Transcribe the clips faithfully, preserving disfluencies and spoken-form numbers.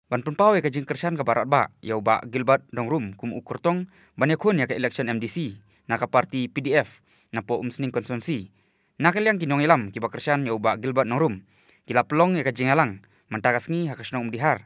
Ban pynpaw ïa ka jingkyrshan kaba radbah ïa u Bah Gilbert Nongrum kum u kyrtong ban ïakhun ïa ka election M D C na ka party P D F napoh Umsning Constituency. Na ka liang ki nongïalam kiba kyrshan ïa u Bah Gilbert Nongrum ki la pynlong ïa ka jingïalang mynta ka sngi ha ka shnong Umdihar,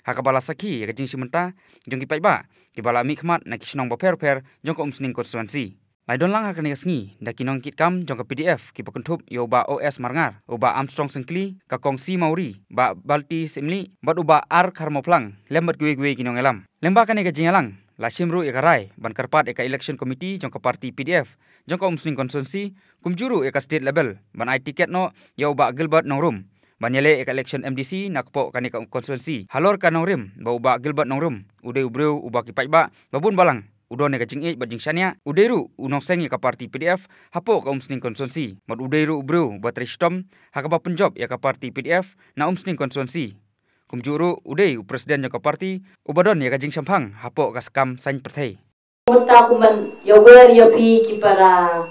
ha kaba la sakhi ïa ka jingshim bynta jong ki paidbah kiba la mihkhmat na ki shnong bapher bapher jong ka Umsning Constituency. Lai don lang ha kane ka sngi da ki nongkitkam jong ka P D F kiba kynthup ïa u Bah O S Marngar, u Bah Armstrong Syngkli, ka Kong C Mawrie, Bah Balti Syiemlieh bad u Bah R Kharmawphlang lem bad kiwei kiwei ki nongïalam. Lyngba kane ka jingïalang la shim ruh ïa ka rai ban kyrpad ïa ka election committee jong ka party P D F jong ka Umsning Constituency kumjuh ruh ïa ka state level ban ai tiket noh ïa u Bah Gilbert Nongrum ban ïaleh ïa ka election M D C na kpoh kane ka constituency, halor ka nongrim ba u Bah Gilbert Nongrum u dei u briew uba ki paidbah ba bun balang u don ïa ka jingïeit bad jingshaniah. U dei ruh u nongseng ïa ka party P D F hapoh ka Umsning Constituency bad u dei ruh u briew ba trei shitom ha kaba pynjop ïa ka party P D F na Umsning Constituency. Kumjuh ruh u dei u president jong ka party uba don ïa ka jingshemphang hapoh ka skam saiñ pyrthei. Mynta kumban ïawer ïa phi ki para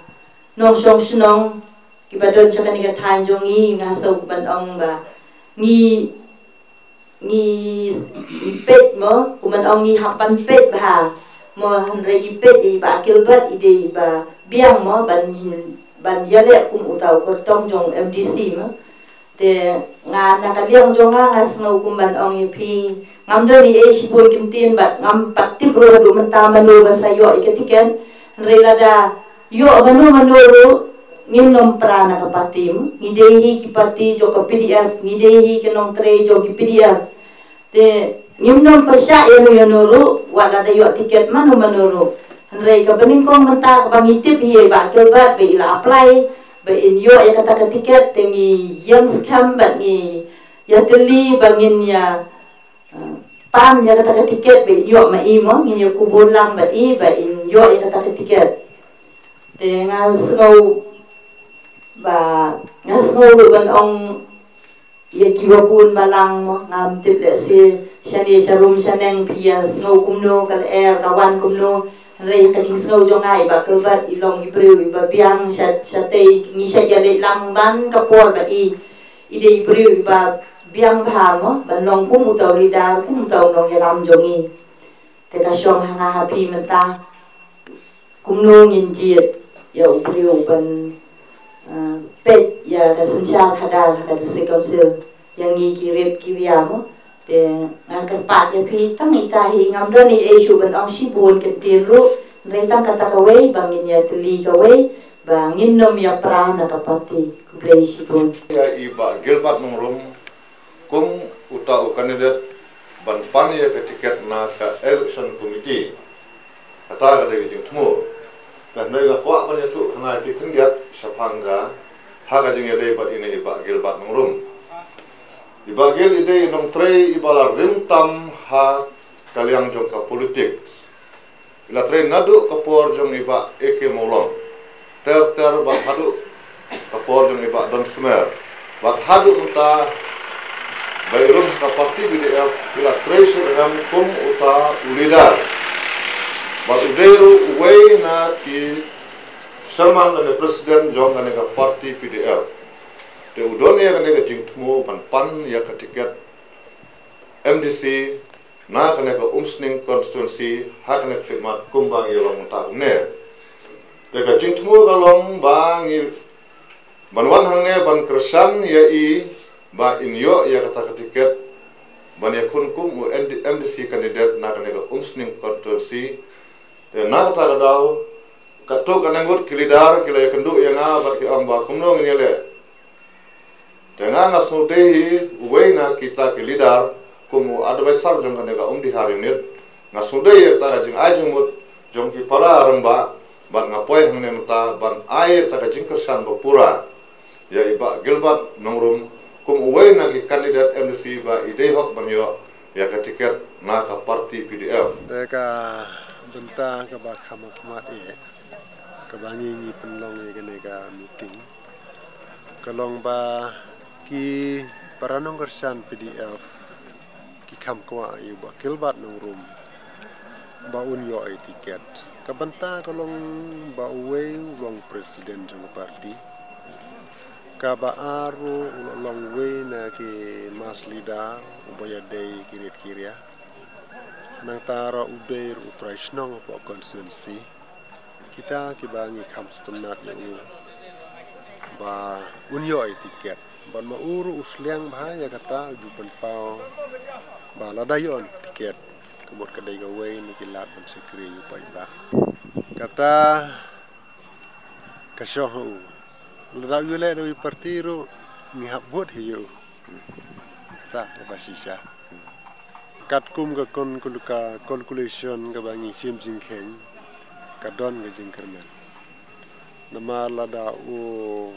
nongshong shnong kiba don sha kane ka thaiñ jong ngi, nga sngew kumban ong ba ngi ngi ngi peit mo, kumban ong ngi hap ban peit bha mo, hynrei ngi peit ïa i Bah Gilbert i dei iba biang mo ban ban ïaleh kum uta u kyrtong jong M D C mo. Te nga na ka liang jong nga nga sngew kumban ong ïa phi, ngam don ei ei shibun kyntien bad ngam pat tip ruh haduh mynta mano ban sa ïoh ïa ka tiket. Hynrei lada ïoh mano mano ruh ngin nym pra na ka party mo. Ngi dei hi ki party jong ka P D F, ngi dei hi ki nongtrei jong ki P D F. Te ngim nym pyrshah ïano ïano ruh wat lada ïoh tiket mano mano ruh. Hynrei kaba nyngkong mynta kaba ngi tip hi ïa i Bah Gilbert ba i la apply ba in ïoh ïa kata ka tiket, te ngi ïeng skhem bad ngi ïatylli ba ngin ïa, eh, pan ïa kata ka tiket ba in ïoh ma i mo, ngin ïa kubur lang bad i ba in ïoh ïa kata ka tiket. Te nga sngew ba nga sngew ruh ban ong ïa kiba bun balang mo, ngam tip lehse shane sharum shaneng phi ïa sngew kumno, ka lyer ka wan kumno. Hynrei ka jingsngew jong nga i Bah Gilbert i long i briew iba biang sha shatei ngi sha ïaleh lang man ka por ba i i dei i briew iba biang bha mo ban long kum uta u leader, kum uta u nongïalam jong ngi. Te ka shong ha nga ha phi mynta kumno ngin jied ïa u briew ban, eh, peit ïa ka synshar khadar ha ka District Council ïa ngi ki rit ki ria mo. Te nga kyrpad ïa phi tang ita hi, ngam don ei ei shuh ban ong shibun kyntien ruh, hynrei tang kata kawei ba ngin ïatylli kawei ba ngin nym ïa pra na ka party. Khublei shibun. Ïa i Bah Gilbert Nongrum kum uta u candidate ban pan ïa ka tiket na ka election committee. Kata ka dei ka jingthmu. Te hynrei nga kwah ban ïathuh kane ki khyndiat shaphang ka ha ka jingïadei bad ine i Bah Gilbert Nongrum. I Bah Gil i dei i nongtrei iba la rim tam ha ka liang jong ka politics. I la trei naduh ka por jong i Bah A K Mawlong ter ter bad haduh ka por jong i Bah Don Smer bad haduh mynta ba i rung ka party P D F, i la trei shitrhem kum uta u leader bad u dei ruh uwei na ki chairman lane president jong kane ka party P D F. Te u don ïa kane ka jingthmu ban pan ïa ka tiket M D C na kane ka Umsning constituency ha kane ka khlieh mat kumba ngi long mynta kumne. Te ka jingthmu ka long ba ngi ban wan hangne ban kyrshan ïa i ba in ïoh ïa kata ka tiket ban ïakhun kum u M D C candidate na kane ka Umsning constituency. Te na kata ka daw katto katne ngut ki leader ki la ïakynduh ïa nga bad ki ong ba kumno ngin ïaleh. Te nga nga sngewdei hi uwei na kita ki leader kum u advisor jong kane ka Umdihar unit. Nga sngewdei ïa kata ka jingai jingmut jong ki para rangbah bad nga poi hangne mynta ban ai ïa kata ka jingkyrshan ba pura ïa i Bah Gilbert Nongrum kum uwei na ki candidate M D C ba i dei hok ban ïoh ïa ka tiket na ka party P D F. Te ka bynta kaba kham khmat ïa kaba ngi ngi pynlong ïa kane ka meeting ka long ba ki para nongkyrshan P D F ki kham kwah ïa u Bah Gilbert Nongrum ba un ïoh ïa tiket. Ka bynta ka long ba uwei u long president jong ka party, kaba ar ruh u la long uwei na ki Slida, uba ïadei ki rit ki ria. Nangta ruh u dei ruh u trai shnong hapoh constituency. Kita kiba ngi kham sngewtynnat ïa u ba un ïoh ïa tiket. Bad ma u ruh u sliang bha ïa kata, u ju pynpaw ba lada ïoh tiket, ka mut ka dei kawei na ki lad ban shakri ïa u paidbah. Kata ka shong ha u. Lada u ïaleh da i party ruh, ngi hap vote hi ïa u. Kata kaba shisha. Katkum ka kon-, ka calculation kaba ngi shim jingkheiñ, ka don ka jingkyrmen. Namar lada u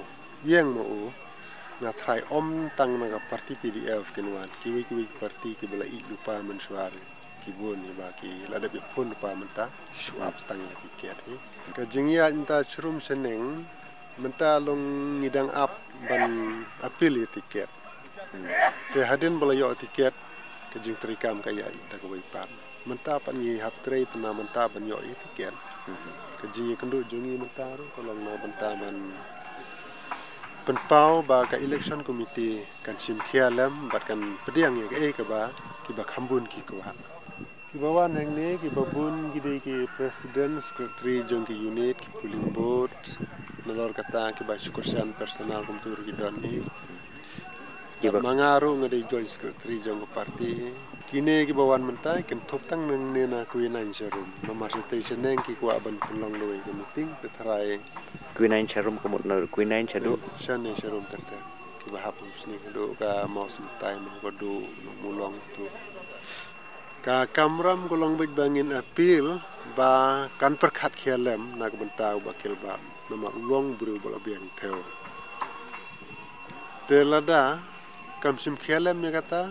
ïeng ma u, nga tharai ym tang na ka party P D F kin wan, kiwei kiwei party kiba la ïeit lypa mynshuwa ruh ki bun, iba ki la dep ïaphone lypa mynta, shu ap tang ïa tiket hi. Ka jingïaid mynta sharum shaneng, mynta long ngi dang ap ban appeal ïa tiket. Te hadien ba la ïoh tiket, ka jingtrei kam ka ïaid da kawei pat. Mynta pat ngi hap trei tang na mynta ban ïoh ïa tiket. Ka jingïakynduh jong ngi mynta ruh ka long na bynta ban pynpaw ba ka election committee kan shim khia lem bad kan pdiang ïa kaei kaba kiba kham bun ki kwah. Kiba wan hangne kiba bun ki dei ki president, secretary jong ki unit, ki polling booth, nalor kata kiba shu kyrshan personal kumta ruh ki don hi. Kiba ma nga ruh nga dei joint secretary jong ka party. Kine kiba wan mynta kin thup tang nangne na Quinine Sharum. Namar shatei shaneng ki kwah ban pynlong lawei ka meeting, te tharai Quinine Sharum ka mut na Quinine Shaduh. Shane Sharum ter ter. Kiba hap kum sning haduh ka Mawsynrai, Mawkadu, Nongmulong tu. Ka kamram ka long beit ba ngin appeal ba kan pyrkhat khia lem na ka bynta u Bah Gilbert. Namar u long briew ba la biang thew. Te lada kam shim khia lem ïa kata,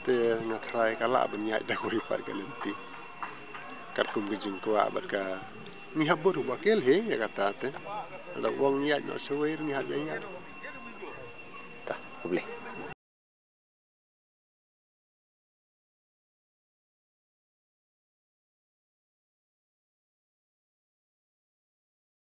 te nga tharai ka lah ban ïaid da kawei pat ka lynti. Katkum ka jingkwah bad ka ngi hap bud u Bah Gil hi ïa kata te. Lada u ong ïaid noh shawei ngi hap ïaid. Ta, khublei.